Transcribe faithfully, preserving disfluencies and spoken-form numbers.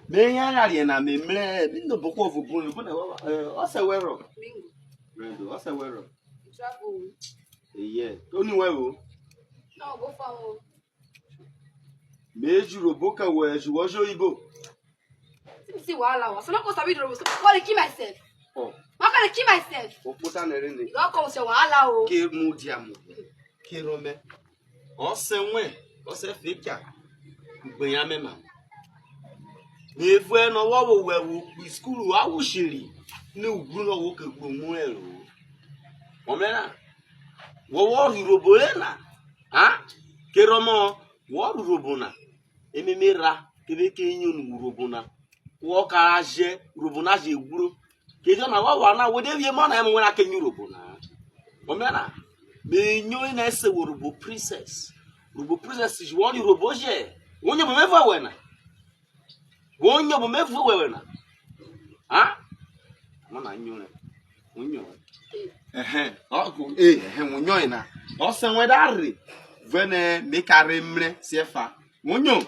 Me yan ra riẹ na, me mrẹ, mi no obo kọ vwo obo re, obo na, eh, ọsẹ wẹ rọ? Bingo. Brendo, ọsẹ wẹ rọ? Travel. Eyẹ, oni wẹ o? No, go for o. Me ji urhobo kẹ wẹ, ju wọ jẹ oyibo. Si wahala wa. So no go sabi the road. So I go dey kill myself. Oh. I go dey kill myself. Okpota nẹrẹ ne. You don come say wahala o. Ke mu dia mu. Ke ro me. Ọsẹ wẹn, ọsẹ fẹka, ugbeyan mẹ ma. Me vuẹ nọ wọ vwo wẹ vwo kpo iskuru, a wo sheri, ne ughwru nọ wo ke gbe omu rẹ ro. Wọ mrẹ na, wọ wọ rhe urhobo re na, a, kerẹ ọmọ, wọ rhe urhobo na, ememe ra, kebe ke nyo nu urhobo na, wọ ka ra jẹ, urhobo na je ghwro. Kidie ọna wọ ghwa na, wo de vwiẹ emọ na, emu wẹn na ke nyo urhobo na. Wọ mrẹ na, me nyo na ese wo urhobo princess. Urhobo princess ji wọ rhe urhobo jẹ. Wo nyo obo me vuẹ wẹ na. Wo nyo obo me vuẹ wẹ na. Ha? Ọmọ na nyo rẹ. Wo nyo rẹ. Ẹhẹn, ọgọ, eh, ẹhẹn, wo nyo na. Ọsẹ wẹn da rhe. Vwẹ nẹ me ka rhe mrẹ siẹfa. Wo nyo.